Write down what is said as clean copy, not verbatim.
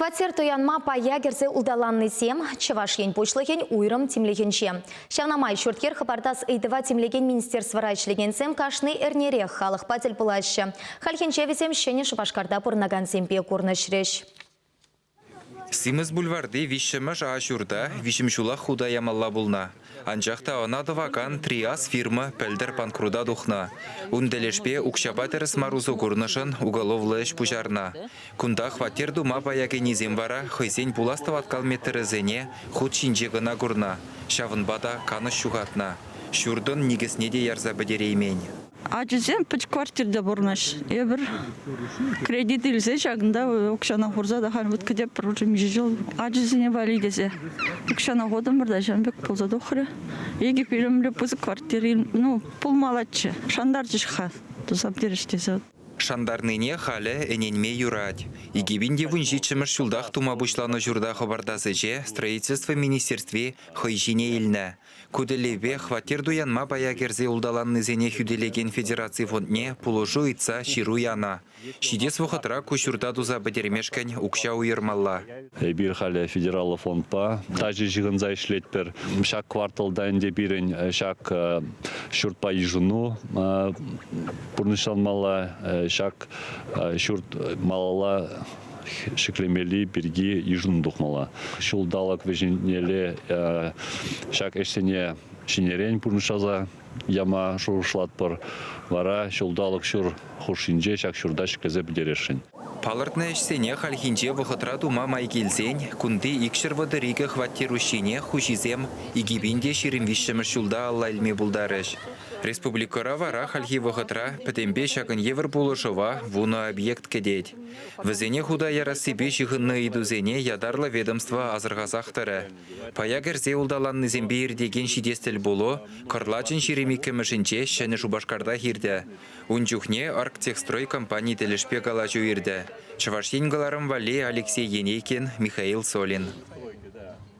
Хваттер туянма пая кӗрсе улталаннисем Чӑваш Ен Пуҫлӑхӗн уйрӑм тимлӗхӗнче. Ҫавна май ҫурт-йӗр хӑпартас ыйтӑва тимлекен министерствӑра ӗҫлекенсем кашни эрнерех халӑхпа тӗл пулаҫҫӗ. Хальхинче вӗсем Ҫӗнӗ Шупашкарта пурӑнакансемпе курнӑҫрӗҫ. Симӗс бульварти виҫҫӗмӗш А ҫурта виҫӗм ҫулах хута ямалла пулнӑ. Анчах та ӑна тӑвакан «Триас» фирма пӗлтӗр панкрута тухнӑ. Ун тӗлӗшпе укҫапа тӗрӗс мар усӑ курнӑшӑн уголовлӑ ӗҫ пуҫарнӑ. Кунта хваттер тума пая кӗнисем вара хӑйсен пулас тӑваткал метрӗсене хут ҫинче кӑна курнӑ, ҫавӑнпа та канӑҫ ҫухатнӑ. Ҫуртӑн никӗсне те ярса пӗтереймен. Ачисем пӗчӗк квартирте пурӑнаҫҫӗ. Эпир кредит илсе ҫакӑнта укҫана хурса та халь вот кӗтетпӗр уже миҫе ҫул ачасене валли тесе. Укҫана хутӑмӑр та ҫавӑн пек пулса тухрӗ. Икӗ пӳлӗмлӗ пысӑк квартир, ну, пулмаллаччӗ. Шантарчӗҫ-ха туса пӗтерӗҫ тесе. Шантарнине халӗ ӗненме юрать. 2017-мӗш ҫултах тума пуҫланӑ ҫурта хӑпартас ӗҫе строительство министерстви хӑй ҫине илнӗ. Ку тӗллевпе хваттер туянма пая кӗрсе улталаннисене хӳтӗлекен федераци фондне пулӑшу ыйтса ҫыру янӑ. Ҫитес вӑхӑтра ку ҫурта туса пӗтермешкӗн укҫа уйӑрмалла. Эпир халӗ федераллӑ фондпа тачӑ ҫыхӑнса ӗҫлетпӗр. Ҫак кварталта ӗнтӗ пирӗн ҫак ҫуртпа йышӑну пурнӑҫланмалла. Ҫак ҫурт малалла ҫӗклемелли пирки йышӑну тухмалла. Ҫулталӑк вӗҫӗнелле ҫак ӗҫсене ҫӗнӗрен пурнӑҫласа яма шухӑшлатпӑр. Вара ҫулталӑк ҫур хушшинче ҫак ҫурта ҫӗклесе пӗтересшӗн. Палӑртнӑ ӗҫсене хальхинче вӑхӑтра тума май килсен кунти 232 хваттер уҫҫине хуҫисем 2023-мӗш ҫулта алла илме пултарӗҫ. Республикӑра вара хальхи вӑхӑтра пӗтӗмпе ҫакӑн евӗр пулӑшӑва вунӑ объект кӗтет. Вӗсене хута ярассипе ҫыхӑннӑ ыйтусене ятарлӑ ведомство асӑрхасах тӑрӗ. Пая кӗрсе улталаннисемпе иртекен ҫитес тӗлпулу кӑрлачӑн 22-мӗшӗнче Ҫӗнӗ Шупашкартах иртӗ. Ун чухне Арктехстрой компани тӗлӗшпе калаҫу иртӗ. Чӑваш Ен кӑларӑм валли Алексей Енейкин, Михаил Солин.